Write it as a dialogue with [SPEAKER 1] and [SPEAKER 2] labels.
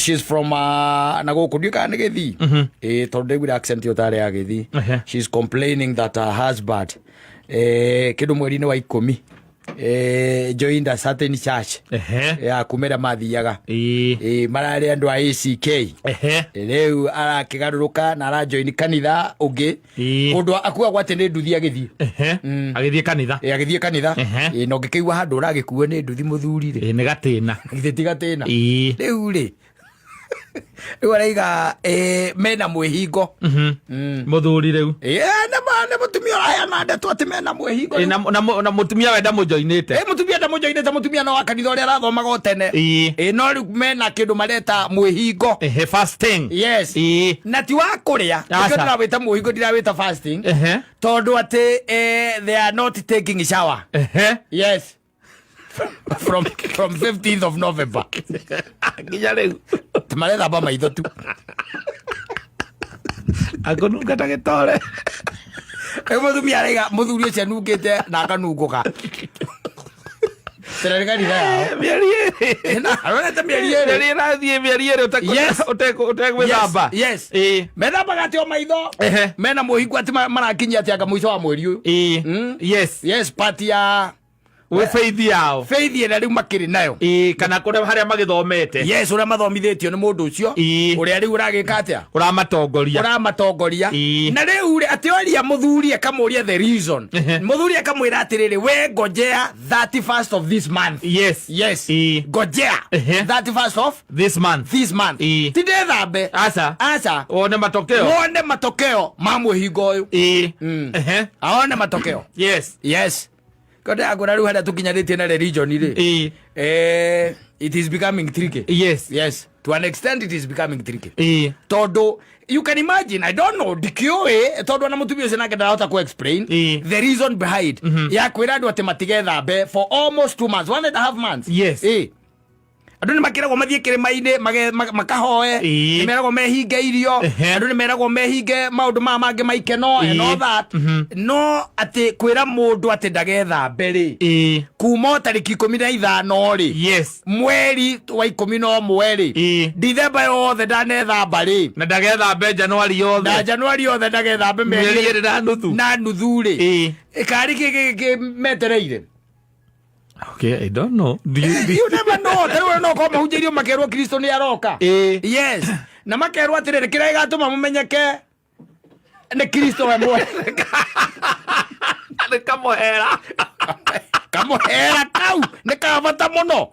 [SPEAKER 1] She's from na gũkũ ndiũ kana nĩ Gĩthii. Tondũ ndaiguire accent ĩyo tarĩ ya Gĩthii. She's complaining that her husband, kĩndũ mweri-inĩ wa 10, joined a certain church ya kumĩra mathiaga. Mararĩ andũ a ACK. Rĩu arakĩgarũrũka na arajoin kanitha ũngĩ kũndũ akuagwo atĩ nĩ nduthi agĩthiĩ.
[SPEAKER 2] Agĩthiĩ kanitha.
[SPEAKER 1] Agĩthiĩ kanitha. Na ũngĩkĩigua handũ ũragĩkuo nĩ nduthi, mũthuri rĩ,
[SPEAKER 2] Nĩ gatĩna.
[SPEAKER 1] Githĩ ti gatĩna? Rĩu rĩ, rĩu araiga mena mwĩhingo.
[SPEAKER 2] Mũthuri rĩu.
[SPEAKER 1] Na mũtumia ũraheana ndeto atĩ mena mwĩhingo.
[SPEAKER 2] Na mũtumia we ndamũjoinĩte.
[SPEAKER 1] Mũtumia ndamũjoinĩte, mũtumia no wa kanitha ũrĩa arathomaga o tene. No rĩu mena kĩndũ mareta mwĩhingo.
[SPEAKER 2] Fasting.
[SPEAKER 1] Yes. Na ti wa kũrĩa.
[SPEAKER 2] Aca.
[SPEAKER 1] Nĩkĩo ndĩrawĩta mwĩhingo, ndirawĩta fasting, tondũ atĩ they are not taking shower. Yes, from 15th of November
[SPEAKER 2] nginya rĩu.
[SPEAKER 1] Marethamba maitho tu.
[SPEAKER 2] Akũnunga ta gĩtore.
[SPEAKER 1] Rĩu mũtumia araiga mũthuri ũcio anungĩte na akanungũka tene nĩ kanitha yao.
[SPEAKER 2] Mĩeri 2.
[SPEAKER 1] Na arorete mĩeri 2.
[SPEAKER 2] Mĩeri ĩrathiĩ mĩeri 2 ũtegwĩthamba.
[SPEAKER 1] Yes. Methambaga atĩ o maitho. Mena mwĩhingo atĩ marakinyia atĩ anga mũico wa mweri ũyũ. Yes, part ya
[SPEAKER 2] Wĩ faith yao.
[SPEAKER 1] Faith ĩrĩa rĩu makĩrĩ nayo.
[SPEAKER 2] Kana kũrĩa harĩa magĩthomete.
[SPEAKER 1] Yes, ũrĩa mathomithĩtio nĩ mũndũ ũcio ũrĩa rĩu ũragĩka atĩa?
[SPEAKER 2] Ũramatongoria.
[SPEAKER 1] Ũramatongoria. Na rĩu rĩ, atĩ oria mũthuri akamũria the reason, mũthuri akamwĩra atĩrĩrĩ, we ngojea 31st of this month. Yes. Ngojea 31st of
[SPEAKER 2] this month.
[SPEAKER 1] This month. Ti ndethambe.
[SPEAKER 2] Aca.
[SPEAKER 1] Aca.
[SPEAKER 2] Wone matokeo.
[SPEAKER 1] Wone matokeo ma mwĩhingo ũyũ. Aone matokeo. Yes, ko ndĩrakwĩra rĩu harĩa tũkinyanĩtie na religion rĩ, it is becoming tricky. Yes, to an extent it is becoming tricky, tondũ you can imagine, I don't know, ndikĩũĩ, tondũ ona mũtumia ũcio nake ndarahota ku explain the reason behind ya kwĩra andũ atĩ matigethambe for almost 2 months, 1.5 months. Andũ nĩ makĩragwo mathiĩ kĩrĩma-inĩ makahoe. Nĩ meragwo mehinge irio. Andũ nĩ meragwo mehinge maũndũ maya mangĩ maikeno and all that, no atĩ kwĩra mũndũ atĩ ndagethambe rĩ, kuma o tarĩki 15 rĩ, mweri wa 11 rĩ, Dithemba yothe ndanethamba rĩ.
[SPEAKER 2] Na ndagethambe Januari yothe.
[SPEAKER 1] Na Januari yothe ndagethambe.
[SPEAKER 2] Mĩeri 2 na nuthu.
[SPEAKER 1] Na nuthu rĩ, karĩ kĩ metereire?
[SPEAKER 2] Okay, I don't know. Do you
[SPEAKER 1] You never know. Tarĩu no korwo mahunjĩirio makerwo Kristo nĩ aroka. Yes, na makerwo atĩrĩrĩ, kĩrĩa gĩgatũma mũmenyeke nĩ Kristo we mwene.
[SPEAKER 2] Nĩ kamũhera.
[SPEAKER 1] Kamũhera kau nĩ ka bata mũno.